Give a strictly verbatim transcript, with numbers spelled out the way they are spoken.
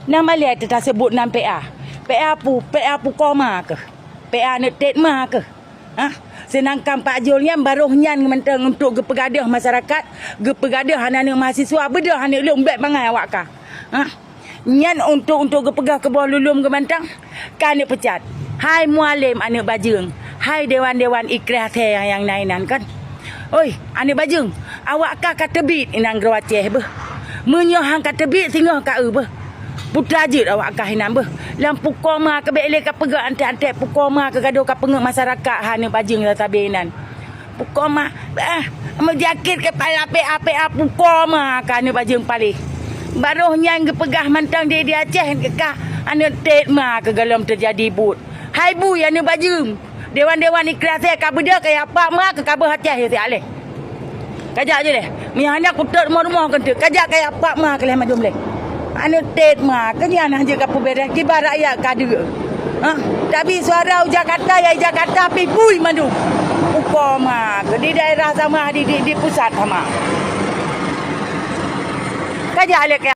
Nama lé teutasebut nan P A. P A pu, P A pu koma keuh. P A aneuk tet ma keuh. Ha? Seudangkan Pak Jul nyan baroh nyan mantong untuk geupeugadeuh masyarakat, geupeugadeuh aneuk-aneuk mahasiswa, beudôh aneuk lôn bèk bangai awak ka. Ha? Nyan untuk, untuk geupeugah keu boh lulum geuh mantong, ka aneuk peucat. Hai mualem aneuk bajeueng, hai dewan-dewan ikhlas nyang, nyang na inan kan. Oi, aneuk bajeueng, awak ka ka teubiet inan nanggroe Aceh beuh. Meunyoe han ka teubiet singoh ka eu beuh. Putra jeuet awak ka inan beuh. Lam pukoma keuh bèk lé ka peugah antek-antek pukoma keuh gadôh ka peungeut masyarakat hai aneuk bajeueng sabe inan. Pukoma, eh, meujakét kepala P A P A pukoma keuh aneuk bajeueng paléh. Baroh nyan geupeugah mantong di, di Aceh kah aneuk tet ma keuh gohlom teujadi buet. Hai bui aneuk bajeueng. Dewan-dewan ikhlas ka beudôh kaya pak ma keuh ka beuh Aceh ya si aleh. Kajak je leh. Meunyo hana kutot rumoh-rumoh keuh enteuk. Kajak kaya pak ma keuh leh madum leh. Aneuk tet ma keuh nyan hana jeuet ka peubeda kiban rakyat ka deuek. Ha? Tapi suara u Jakarta ya Jakarta pih bui mandum. Uko ma keuh di daerah sama di, di, di pusat sama. Kajak leh ka